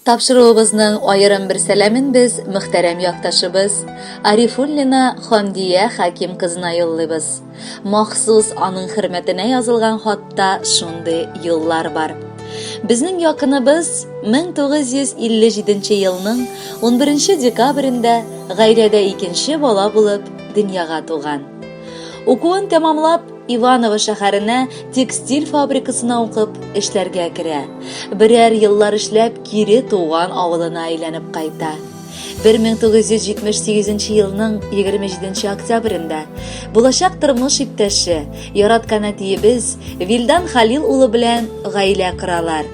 Тапшыруыбызның аерым бер сәламен без мөхтәрәм якташыбыз Арифуллина Хамдия Хаким кызына юллыйбыз. Махсус аның хөрмәтенә язылган хатта шундый юллар бар. Безнең якыныбыз 1957 елның 11 декабрендә гаиләдә икенче бала булып дөньяга туган. Укуын тәмамлап, Иваново шәһәренә текстиль фабрикасына укып, эшләргә керә. Берәр еллар эшләп, кире туган авылына әйләнеп кайта. 1978 елның 27 октябрендә булачак тормыш иптәше, яраткан әтиебез Вилдан Халил улы белән гаилә коралар.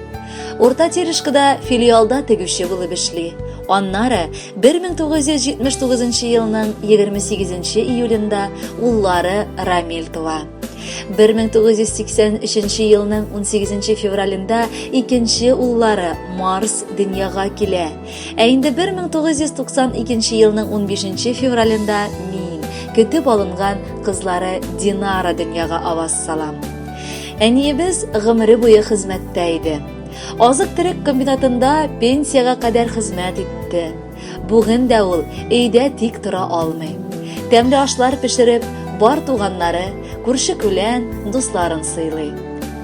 Урта Терешкада филиалда тегүче булып эшли. Аннары 1979 елның 28 июлендә уллары Рамил туа. 1983 елның 18 февралендә икенче уллары Марс дөньяга килә. Ә инде 1992 елның 15 февралендә мин, көтеп алынган кызлары Динара дөньяга аваз салам. Әниебез гомере буе хезмәттә иде. Азык-төлек комбинатында пенсиягә кадәр хезмәт итте. Бүген дә ул өйдә тик тора алмый. Тәмле ашлар пешереп, бар туганнары, күрше-күлән, дусларын сыйлый.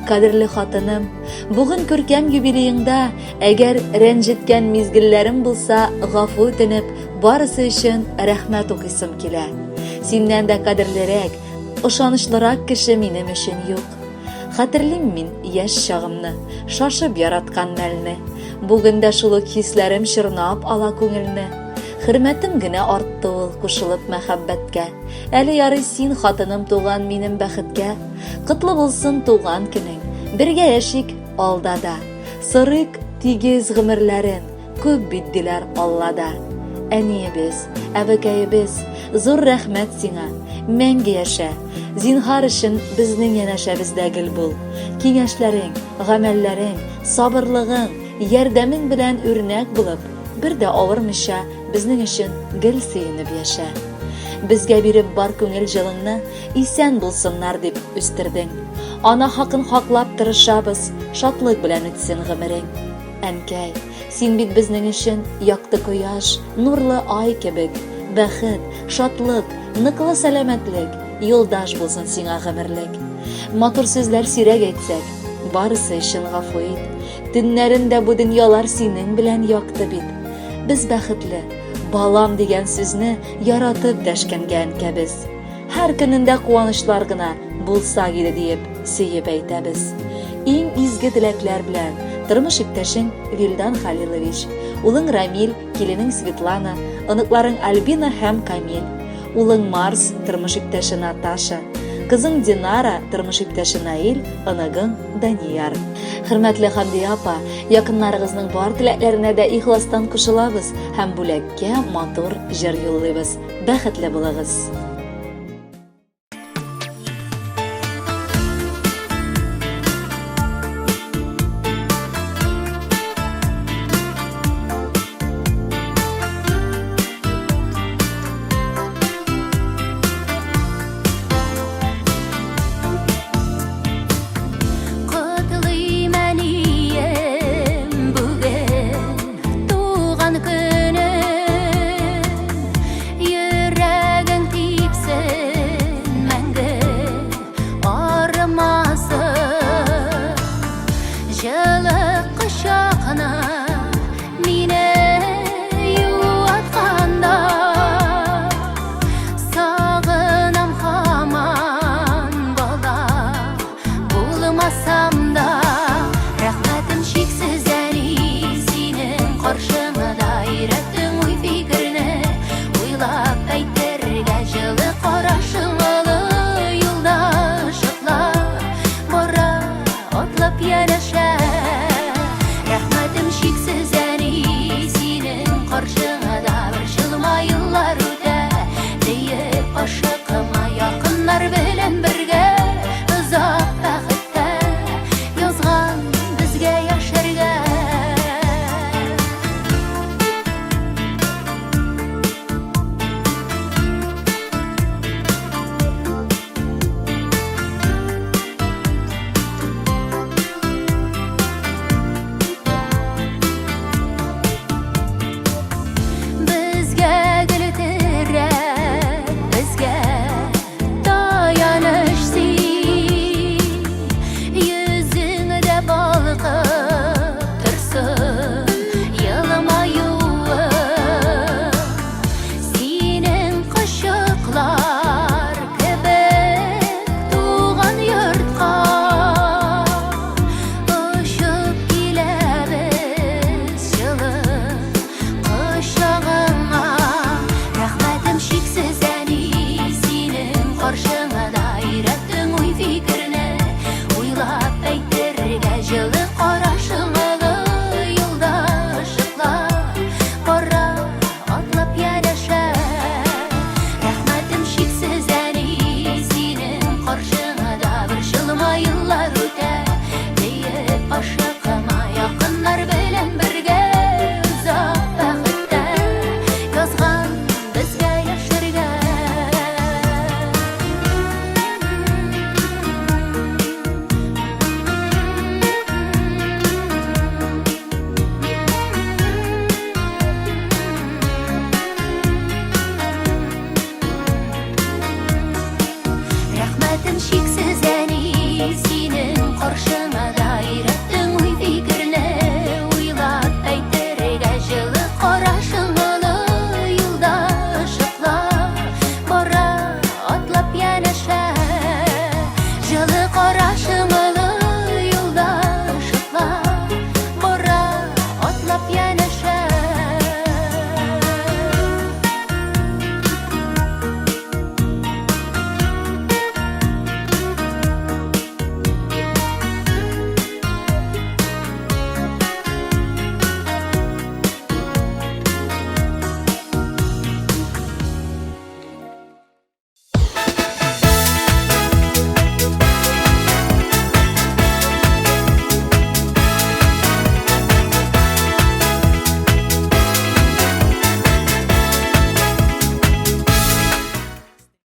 Кадерле хатыным, бүген күркәм юбилееңда, әгәр рәнҗеткән мизгелләрем булса, гафу үтенеп, барысы өчен рәхмәт укыйсым килә. Синнән дә кадерлерәк, ышанычлырак кеше минем өчен юк. Хәтерлим мин яшь чагымны, шашып яраткан мәлне. Бүген дә шул ук хисләрем чорнап ала күңелне. Хөрмәтем генә артты ул кушылып мәхәббәткә. Әле ярый син, хатыным туган минем бәхеткә. Котлы булсын туган көнең, бергә яшик алда да. Сорыйк тигез гомерләрен, Күп бит диләр Аллада. Әниебез, әбекәебез, зур рәхмәт сиңа. Мәңге яшә. Зинһар өчен безнең янәшәбездә гел бул. Киңәшләрең, гамәлләрең, сабырлыгың, ярдәмең белән үрнәк булып, бер дә авырмыйча безнең өчен гел сөенеп яшә. Безгә биреп бар күңел җылыңны, исән булсыннар дип үстердең. Ана хакын хаклап тырышабыз, шатлык белән үтсен гомерең. Әнкәй, син бит безнең өчен якты кояш, нурлы ай кебек. Бәхет, шатлык, ныклы сәламәтлек, юлдаш булсын сиңа гомерлек. Матур сүзләр сирәк әйтсәк, барысы өчен гафу ит. Төннәрен дә бу дөньялар синең белән якты бит. Без бәхетле, балам дигән сүзне яратып дәшкәнгә әнкәбез. Һәр көнендә куанычлар гына булса иде диеп сөеп әйтәбез. Иң изге теләкләр белән тормыш иптәшең Вилдан Халилович, улың Рамил, киленең Светлана, оныкларың Альбина һәм Камил, улың Марс, тормыш иптәше Наташа, кызың Динара, тормыш иптәше Наил, оныгың Данияр. Хөрмәтле Хамдия апа, якыннарыгызның бар теләкләренә дә ихластан кушылабыз һәм бүләккә матур җыр юллыйбыз. Бәхетле булыгыз! Котлыйм әнием бүген Туган көнең, йөрәгең типсен мәңге арымасын. Җылы кочагына мине юатканда сагынам һаман бала Булмасам да, рәхмәтем чиксез, әни, синең каршы.